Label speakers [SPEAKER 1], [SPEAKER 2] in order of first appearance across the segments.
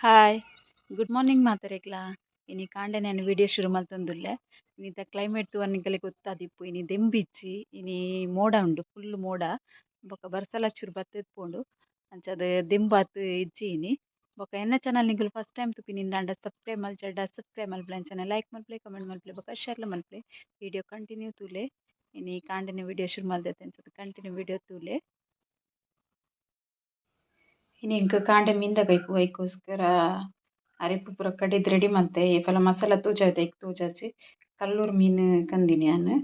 [SPEAKER 1] Hi, good morning ಮಾತೆರೆಗ್ಲಾ. ಇನಿ ಕಾಂಡೆ ಯಾನ್ ವಿಡಿಯೋ ಶುರು ಮಲ್ತೊಂದುಲ್ಲೆ. ಇನಿತ ಕ್ಲೈಮೇಟ್ ತೂವರೆ ನಿಕಲೆಗ್ ಗೊತ್ತಾದಿಪ್ಪು. ಇನಿ ದೆಂಬಿಜ್ಜಿ, ಇನಿ ಮೋಡ ಉಂಡು, ಫುಲ್ ಮೋಡ. ಬೊಕ ಬರ್ಸಲ ಚೂರು ಬತ್ತುದು ಪೋಂಡು. ಅಂಚಾದ್ ದೆಂಬಾತ್ ಇಜ್ಜಿ ಇನಿ. ಬೊಕ ಎನ್ನ ಚಾನಲ್ ನಿಕುಲು ಫಸ್ಟ್ ಟೈಮ್ ತೂಪಿನಿಂದಾಂಡ ಸಬ್ಸ್ಕ್ರೈಬ್ ಮಲ್ಜರ್ಡ ಸಬ್ಸ್ಕ್ರೈಬ್ ಮಲ್ಪುಲೆ, ಅಂಚನೆ ಲೈಕ್ ಮಲ್ಪುಲೆ, ಕಮೆಂಟ್ ಮಲ್ಪುಲೆ, ಬೊಕ ಶೇರ್ಲ ಮಲ್ಪುಲೆ. ವಿಡಿಯೋ ಕಂಟಿನ್ಯೂ ತೂಲೆ. ಇನಿ ಕಾಂಡೆನೆ ವಿಡಿಯೋ ಶುರು ಮಲ್ದೆತೆ, ಅಂಚಾದ್ ಕಂಟಿನ್ಯೂ ವಿಡಿಯೋ ತೂಲೆ. ಇನಿ ಎಂಕ್ ಕಾಂಡೆ ಮೀನ್ದ ಕೈಪು, ಐಕೋಸ್ಕರ ಅರೆಪು ಪೂರ ಕಡೆದ್ ರೆಡಿ ಮಲ್ತೆ. ಏಪಲ ಮಸಾಲ ತೋಜಾದೆ, ಐಕ್ ತೋಜಾಜಿ. ಕಲ್ಲೂರು ಮೀನು ಕಂದಿನಿ ಯಾನ್.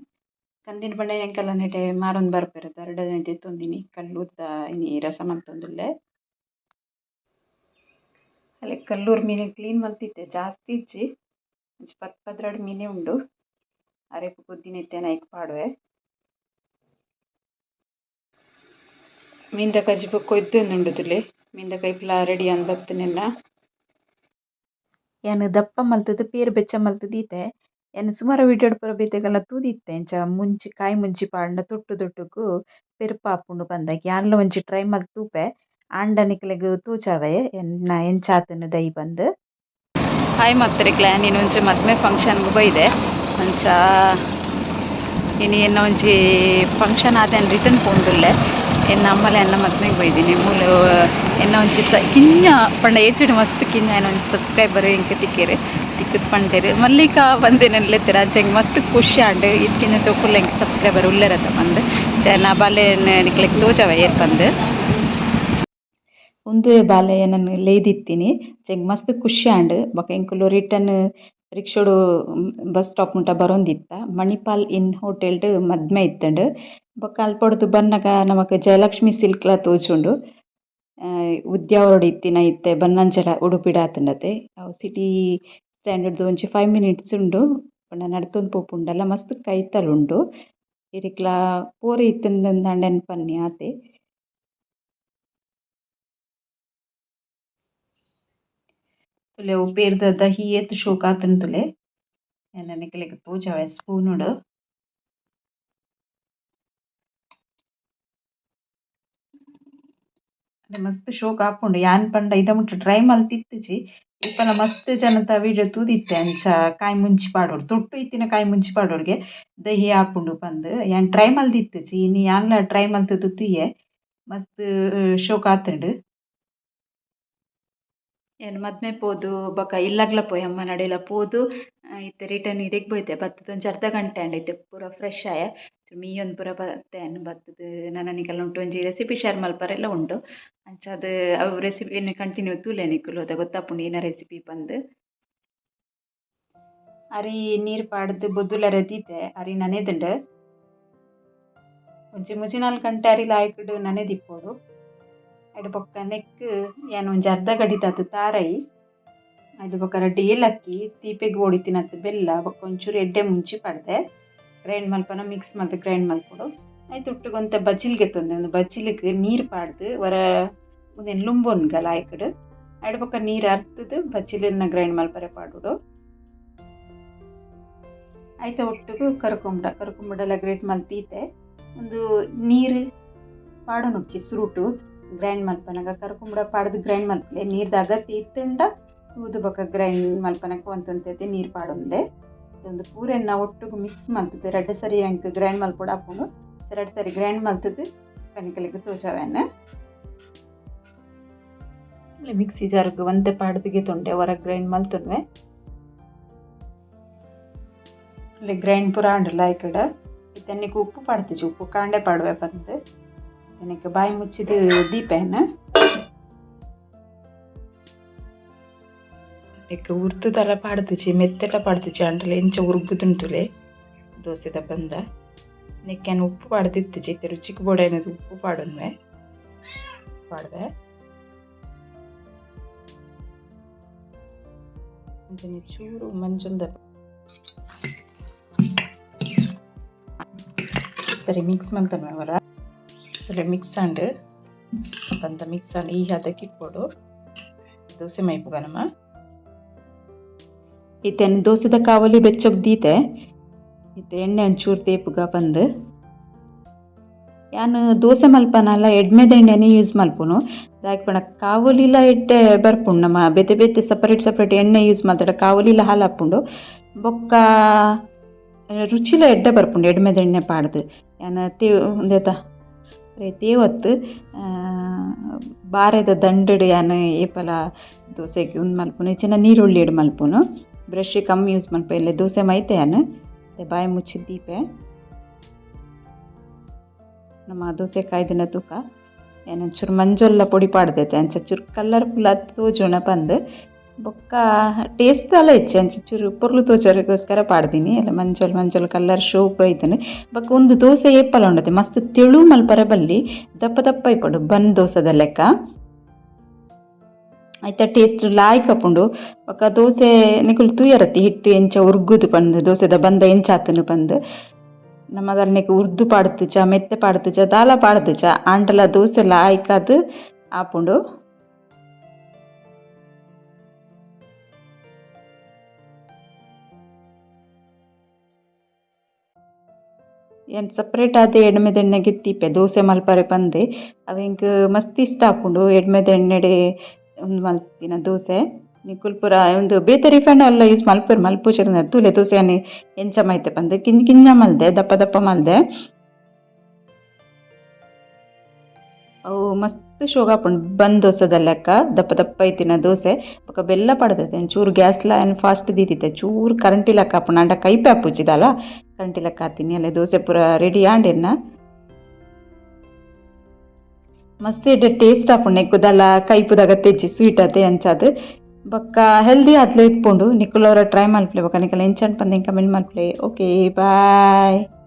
[SPEAKER 1] ಕಂದಿನಿ ಪಂಡ ಎಂಕಲ್ನ ನೆಟೆ ಮಾರೊಂದು ಬರ್ಪೆರ್, ದರಡನೆ ದೆತ್ತೊಂದಿನಿ. ಕಲ್ಲೂರ್ದ ಇನಿ ರಸ ಮಲ್ತೊಂದುಲ್ಲೆ. ಅಲೆ ಕಲ್ಲೂರು ಮೀನು ಕ್ಲೀನ್ ಮಲ್ತಿತ್ತೆ, ಜಾಸ್ತಿ ಇಜ್ಜಿ, ಒಂಜಿ 10 12 ಮೀನೇ ಉಂಡು. ಅರೆಪು ಕೊದ್ದಿನ ಇತ್ತೇನ ಐಕ್ ಪಾಡುವೆ. ಮೀನ್ದ ಕಜಿಪು ಕೊಯ್ದೊಂದುಂಡು ತುಲೆ. ಮೀನ್ದ ಕೈಪುಲ ರೆಡಿ ಆಂದ್ ಬತ್ತಿನೆನ್ನ. ಯಾನ್ ದಪ್ಪ ಮಲ್ತುದು ಪೇರ್ ಬೆಚ್ಚ ಮಲ್ತ್ ದೀತೆ. ಯಾನ್ ಸುಮಾರು ವಿಡಿಯೋಡ್ ಪೂರ ಬೇತೆಗಲ ತೂದಿತ್ತೆ, ಇಂಚ ಮುಂಚಿ ಕಾಯಿ ಮುಂಚಿ ಪಾಡ್ಂಡ ತೊಟ್ಟು ತೊಟ್ಟುಗು ಪೆರುಪಾಪುಂಡು ಪಂದ್. ಯಾನ್ಲ ಒಂಜಿ ಟ್ರೈ ಮಲ್ತ್ ತೂಪೆ. ಆಂಡ ನಿಕಲೆಗ್ ತೋಜಾವೆ ಎನ್ನ ಎಂಚ ಆತುಂಡು ದೈ ಪಂದ್. ಹಾಯ್ ಮಾತೆರೆಗ್ಲ, ಯಾನ್ ಒಂಜಿ ಮದ್ಮೆ ಫಂಕ್ಷನ್ಗ್ ಬೈದೆ. ಅಂಚ ಇನಿ ಎನ್ನ ಒಂಜಿ ಫಂಕ್ಷನ್ ಆದ್ ಯಾನ್ ರಿಟರ್ನ್ ಪೋಂದುಲ್ಲೆ. ಎನ್ನ ಅಮ್ಮಲ ಎನ್ನ ಮದ್ಮೆಗ್ ಬೈದಿನಿ. ಮೂಲು ಎನ್ನ ಒಂಜಿ ಕಿನ್ಯ ಪಂಡ ಏಜ್ಡ್ ಮಸ್ತ್ ಕಿನ್ಯ ಎನ್ನ ಒಂಜಿ ಸಬ್ಸ್ಕ್ರೈಬರ್ ಎಂಕ್ ತಿಕ್ಕೆರ್. ತಿಕ್ಕುದು ಪಂಡೆರ್ ಮಲ್ಲಿಕಾ ಪಂದ್ ಲೆತ್ತೆರ್. ಅಂಚ ಎಂಕ್ ಮಸ್ತ್ ಖುಷಿ ಆಂಡ್. ಈತ್ ಕಿನ್ಯ ಜೋಕುಲು ಎಂಕ್ ಸಬ್ಸ್ಕ್ರೈಬರ್ ಉಲ್ಲೆರತ ಪಂದ್. ಅಂಚ ಎನ್ನ ಬಾಲೆನ್ ನಿಕ್ಲೆಗ್ ತೋಜಾವೆ ಏರ್ ಪಂದ್. ಉಂದುವೇ ಬಾಲೆ ಎನನ್ ಲೇದಿತ್ತಿನಿ. ಎಂಕ್ ಮಸ್ತ್ ಖುಷಿ ಆಂಡ್. ಬೊಕ ಎಂಕುಲು ರಿಟರ್ನ್ ರಿಕ್ಷೋಡು ಬಸ್ ಸ್ಟಾಪ್ ಮುಟ ಬರೊಂದಿತ್ತ. ಮಣಿಪಾಲ್ ಇನ್ ಹೋಟೆಲ್ಡ್ ಮದ್ಮೆ ಇತ್ತ್ಂಡ್. ಬೊಕ ಅಲ್ಪಡ್ದ್ ಬನ್ನಗ ನಮಕ್ ಜಯಲಕ್ಷ್ಮಿ ಸಿಲ್ಕ್ಲ ತೋಜುಂಡು. ಉದ್ಯಾವರಡ್ ಇತ್ತಿನ ಇತ್ತೆ ಬನ್ನಂಜೆಡ ಉಡುಪಿಡ್ ಆತುಂಡತೆ. ಅವು ಸಿಟಿ ಸ್ಟ್ಯಾಂಡ್ ಡ್ ಒಂಜಿ 5 ಮಿನಿಟ್ಸ್ ಉಂಡು. ಪಂಡ ನಡತೊಂದು ಪೋಪುಂಡಲ ಮಸ್ತ್ ಕೈತಲ್ ಉಂಡು. ಇರೆಗ್ಲಾ ಪೋರೆ ಇತ್ತ್ಂಡ ಪನ್ನಿ ಆತೆ. ತೂಲೆ ಅವು ಪೇರ್ದ ದಹಿ ಏತ್ ಶೋಕು ಆತುಂಡು ತೂಲೆ. ಯಾನ್ ನಿಕಲೆಗ್ ತೋಜಾವೆ ಸ್ಪೂನುಡು. ಮಸ್ತ್ ಶೋಕು ಆಪುಂಡು. ಯಾನ್ ಪಂಡ ಇದ ಮುಟ್ಟ ಟ್ರೈ ಮಲ್ತಿತ್ತಿಜಿ. ಇಪ್ಪಲ ಮಸ್ತ್ ಜನತ ವಿಡಿಯೋ ತೂದಿತ್ತೆ ಅಂಚ ಕಾಯಿ ಮುಂಚಿ ಪಾಡೊಡು, ತೊಟ್ಟು ಇತ್ತಿನ ಕಾಯಿ ಮುಂಚಿ ಪಾಡೊಡುಗೆ ದಹಿ ಆಪುಂಡು ಪಂದ್. ಯಾನ್ ಟ್ರೈ ಮಲ್ತಿತ್ತಿಜಿ. ಇನಿ ಯಾನ್ಲ ಟ್ರೈ ಮಲ್ತುದು ತೂಯೆ. ಮಸ್ತ್ ಶೋಕು ಆತುಂಡು. ಯಾನ್ ಮದ್ಮೆ ಪೋದು ಬೊಕ ಇಲ್ಲಗ್ಲ ಪೋಯಿ ಅಮ್ಮ ನಡೆಲ ಪೋದು ಇತ್ತೆ ರಿಟರ್ನ್ ಇಡೆಗ್ ಪೋಯಿತೆ. ಬತ್ತುದು ಒಂಜಿ ಅರ್ಧ ಗಂಟೆ ಆಂಡ್. ಇತ್ತೆ ಪೂರ ಫ್ರೆಶ್ ಆಯೆ. ಮೀಯೊಂದು ಪೂರ ಬತ್ತೆ ಯಾನ್. ಬತ್ತುದು ನನ ನಿಕಲ್ನ ಒಟ್ಟು ಒಂಜಿ ರೆಸಿಪಿ ಶೇರ್ ಮಲ್ಪರೆಲ ಉಂಡು. ಅಂಚಾದ್ ಅವು ರೆಸಿಪಿನ್ ಕಂಟಿನ್ಯೂ ತೂಲೆ ನಿಕುಲು, ಅದ ಗೊತ್ತಾಪುಂಡು ಏನ ರೆಸಿಪಿ ಪಂದ್. ಅರಿ ನೀರು ಪಾಡ್ದು ಬೊದ್ದುಲರೆ ದೀತೆ. ಅರಿ ನನೆದುಂಡು. ಒಂಜಿ ಮೂಜಿ ನಾಲ್ ಗಂಟೆ ಅರಿ ಲಾಯ್ಕ್ಡ್ ನನೆದಿಪ್ಪೊಡು. ಐಡ್ ಬೊಕ್ಕ ನೆಕ್ಕ್ ಯಾನ್ ಒಂಜಿ ಅರ್ಧ ಗಡಿತಾತ್ ತಾರೈ, ಐಡ್ ಬೊಕ್ಕ ರಡ್ಡ್ ಏಲಕ್ಕಿ, ತೀಪೆಗ್ ಬೋಡಿತ್ತಿನಾತ್ ಬೆಲ್ಲ, ಬೊಕ್ಕ ಒಂಚೂರು ಎಡ್ಡೆ ಮುಂಚಿ ಪಾಡ್ದೆ. ಗ್ರೈಂಡ್ ಮಲ್ಪನ ಮಿಕ್ಸ್ ಮಲ್ತ್ ಗ್ರೈಂಡ್ ಮಲ್ಪೊಡು. ಐತ ಒಟ್ಟುಗು ಒಂತೆ ಬಜಿಲ್ ಗೆತ್ತೊಂದೆ. ಉಂದು ಬಜಿಲ್ಗ್ ನೀರು ಪಾಡ್ದು ಒರ ಉಂದೆನ್ ಲುಂಬೊನ್ಗ ಲಾಯ್ಕ್ಡ್. ಐಡ್ ಬೊಕ್ಕ ನೀರು ಅರ್ತುದು ಬಜಿಲನ್ನ ಗ್ರೈಂಡ್ ಮಲ್ಪರೆ ಪಾಡೊಡು. ಐತ ಒಟ್ಟುಗು ಕರುಕುಂಬಡ ಕರುಕುಂಬಡೆಲ ಗ್ರೇಟ್ ಮಲ್ತ್ ದೀತೆ. ಉಂದು ನೀರು ಪಾಡೊನುಚ್ಚಿ ಸುರುಟು ಗ್ರೈಂಡ್ ಮಲ್ಪನಗ. ಕರುಕುಂಬಡ ಪಾಡ್ದು ಗ್ರೈಂಡ್ ಮಲ್ಪುಲೆ. ನೀರ್ದ ಅಗತ್ಯ ಇತ್ತುಂಡ ತೂದು ಬೊಕ ಗ್ರೈಂಡ್ ಮಲ್ಪನಗ ಒಂತೊಂತೆ ನೀರು ಪಾಡೊನ್ಲೆ. ಉಂದು ಪೂರೆನ್ನ ಒಟ್ಟುಗು ಮಿಕ್ಸ್ ಮಲ್ತುದು ರಡ್ಡ್ ಸರಿ ಎಂಕ್ ಗ್ರೈಂಡ್ ಮಲ್ಪೊಡು ಆಪುಂಡು. ರಡ್ಡ್ ಸರಿ ಗ್ರೈಂಡ್ ಮಲ್ತುದು ನಿಕಲೆಗ್ ತೋಜಾವೆನ್. ಮಿಕ್ಸಿ ಜಾರ್ಗ್ ಒಂತೆ ಪಾಡ್ದು ಗೆತೊಂಡೆ, ಒರ ಗ್ರೈಂಡ್ ಮಲ್ತೊನ್ವೆ. ಗ್ರೈಂಡ್ ಪೂರ ಆಂಡ್ ಲಾಯ್ಕ್ಡ್. ಇತ್ತೆ ನೆಕ್ಕ್ ಉಪ್ಪು ಪಾಡ್ತಿಜಿ, ಉಪ್ಪು ಕಾಂಡೆ ಪಾಡುವೆ ಪಂದ್. ನೆಕ್ಕ್ ಬಾಯಿ ಮುಚ್ಚಿದ್ ದೀಪೆನ್. ನೆಕ್ಕ್ ಉರ್ದುದಲ ಪಾಡ್ದಿಜಿ, ಮೆತ್ತೆಲ ಪಾಡ್ದಿಜಿ, ಆಂಡಲ ಎಂಚ ಉರ್ಗುದುಂಡು ತೂಲೆ ದೋಸೆದ ಬಂದ. ನೆಕ್ಕ್ ಯಾನ್ ಉಪ್ಪು ಪಾಡ್ದಿತ್ತಿಜಿ, ಇತ್ತೆ ರುಚಿಕ್ ಬೋಡಾಯಿನದು ಉಪ್ಪು ಪಾಡೊನ್ವೆ ಪಾಡ್ವೆ. ಅಂಚನೆ ಚೂರು ಮಂಜೊಲ್ದ. ಸರಿ ಮಿಕ್ಸ್ ಮಲ್ತೊನ್ವೆ ಒರ. ತೂಲೆ ಮಿಕ್ಸ್ ಆಂಡ್, ಬಂದ ಮಿಕ್ಸ್ ಆಂಡ್. ಈ ಹದಕ್ಕೆ ಇಪ್ಪೊಡು. ದೋಸೆ ಮೈಪುಗ ನಮ. ಇತ್ತೆ ದೋಸೆದ ಕಾವಲಿ ಬೆಚ್ಚಗ್ ದೀತೆ. ಇತ್ತೆ ಎಣ್ಣೆ ಒಂಚೂರು ತೇಪುಗ ಪಂದ್. ಯಾನ್ ದೋಸೆ ಮಲ್ಪನಲ ಎಡ್ಮೆದ ಎಣ್ಣೆನೆ ಯೂಸ್ ಮಲ್ಪುನು. ದಾಯೆ ಪಂಡ ಕಾವಲಿಲ ಎಡ್ಡೆ ಬರ್ಪುಂಡು. ನಮ್ಮ ಬೇತೆ ಬೇತೆ ಸಪರೇಟ್ ಸಪರೇಟ್ ಎಣ್ಣೆ ಯೂಸ್ ಮಲ್ತಡ ಕಾವಲಿಲ ಹಾಲಾಪುಂಡು. ಬೊಕ್ಕ ರುಚಿಲ ಎಡ್ಡೆ ಬರ್ಪುಂಡು ಎಡ್ಮೆದ ಎಣ್ಣೆ ಪಾಡ್ದು. ಯಾನ್ ಉಂದೆತ ತೇವತ್ತು ಬಾರೆದ ದಂಡಡ್ ಯಾನ್ ಏಪಲ ದೋಸೆಗ್ ಉಂದು ಮಲ್ಪುನು. ಇಜ್ಜಿಂಡ ನೀರುಳ್ಳಿಡ್ ಮಲ್ಪುನು. ಬ್ರಷ್ ಕಮ್ಮಿ ಯೂಸ್ ಮಲ್ಪೆ. ಇಲ್ಲ ದೋಸೆ ಮೈತೆ ಯಾನ್ ಬಾಯಿ ಮುಚ್ಚಿದ್ ದೀಪೆ. ನಮ್ಮ ದೋಸೆ ಕಾಯ್ದಿನ ತೂಕ. ಯಾನ್ ಒಂಚೂರು ಮಂಜೊಲ್ಲ ಪೊಡಿ ಪಾಡ್ದೈತೆ ಅಂಚ ಚೂರು ಕಲರ್ಫುಲ್ ಆದ್ ತೋಜುಂಡ ಪಂದ್. ಬೊಕ್ಕ ಟೇಸ್ಟ್ ದಾಲ ಇಜ್ಜಿ, ಅಂಚ ಚೂರು ಪೊರ್ಲು ತೋಜರೆಗೋಸ್ಕರ ಪಾಡ್ದಿನಿ. ಎಲ್ಲ ಮಂಜೊಲ್ ಮಂಜೊಲ್ ಕಲರ್ ಶೋಕ್ ಬೈದ್ಂಡ್. ಬೊಕ್ಕ ಉಂದು ದೋಸೆ ಏಪಲ ಉಂಡತೆ ಮಸ್ತ್ ತೆಳು ಮಲ್ಪರೆ ಬಲ್ಲಿ, ದಪ್ಪ ದಪ್ಪ ಇಪ್ಪೊಡು ಬನ್ ದೋಸೆದ ಲೆಕ್ಕ. ಐತ ಟೇಸ್ಟ್ ಲಾಯ್ಕ್ ಆಪುಂಡು. ಬೊಕ್ಕ ದೋಸೆ ನಿಕುಲು ತೂಯರತ್ತಿ ಹಿಟ್ಟು ಎಂಚ ಉರ್ಗುದು ಪಂದ್, ದೋಸೆದ ಬಂದ ಎಂಚ ಆತುಂಡು ಪಂದ್. ನಮದಲ್ನೆಕ್ ಉರ್ದು ಪಾಡ್ತುಜ, ಮೆತ್ತೆ ಪಾಡ್ತುಜ, ದಾಲ ಪಾಡ್ದುಜ, ಆಂಡಲ ದೋಸೆ ಲಾಯ್ಕಾದ್ ಆಪುಂಡು. ಯಾನ್ ಸಪ್ರೇಟ್ ಆದ್ ಎಡ್ಮೆದ ಎಣ್ಣೆಗ್ ದೀಪೆ ದೋಸೆ ಮಲ್ಪರೆ ಪಂದ್. ಅವು ಎಂಕ್ ಮಸ್ತ್ ಇಷ್ಟ ಆಪುಂಡು ಎಡ್ಮೆದ ಎಣ್ಣೆಡ್ ಉಂದು ಮಲ್ತಿನ ದೋಸೆ. ನಿಕುಲು ಪೂರ ಉಂದು ಬೇತೆ ರಿಫೈಂಡ್ ಆಯಿಲ್ ಯೂಸ್ ಮಲ್ಪೆರ್ ಮಲ್ಪುಜೆರ್ ತೂಲೆ ದೋಸೆ ಯಾನ್ ಎಂಚ ಮೈತೆ ಪಂದ್. ಕಿಂಜ ಕಿಂಜ ಮಲ್ದೆ, ದಪ್ಪ ದಪ್ಪ ಮಲ್ದೆ. ಅವು ಮಸ್ತ್ ಶೋಕ್ ಆಪುಂಡು ಬನ್ ದೋಸೆದ ಲೆಕ್ಕ ದಪ್ಪ ದಪ್ಪ ಇತ್ತಿನ ದೋಸೆ. ಬೊಕ ಬೆಲ್ಲ ಪಾಡ್ದೆತೆ ಚೂರು ಗ್ಯಾಸ್ ಲ ಯಾನ್ ಫಾಸ್ಟ್ ದೀದಿತ್ತೆ, ಚೂರು ಕರಂಟಿ ಲೆಕ್ಕ ಆಪುಂಡು ಆಂಡ ಕೈಪೆ ಆಪುಜಿ ದಾಲ ಕರಂಟಿ ಲೆಕ್ಕ ಆತಿನಿ. ಅಲ್ಲೇ ದೋಸೆ ಪೂರ ರೆಡಿ ಆಂಡ್ ಎನ್ನ. ಮಸ್ತ್ ಎಡ್ಡೆ ಟೇಸ್ಟ್ ಆಪುಂಡು ನೆಕ್ಕ್ ದಾಲ ಕೈಪುದ ಅಗತ್ಯ ಇಜ್ಜಿ, ಸ್ವೀಟ್ ಆತೆ ಅಂಚಾದ್. ಬೊಕ್ಕ ಹೆಲ್ದಿ ಆದ್ಲ ಇಪ್ಪುಂಡು. ನಿಕುಲು ಒರ ಟ್ರೈ ಮಲ್ಪುಲೆ. ಬೊಕ್ಕ ನಿಕಲ್ ಎಂಚ ಪಂದ್ ಕಮೆಂಟ್ ಮಲ್ಪುಲೆ. Okay bye.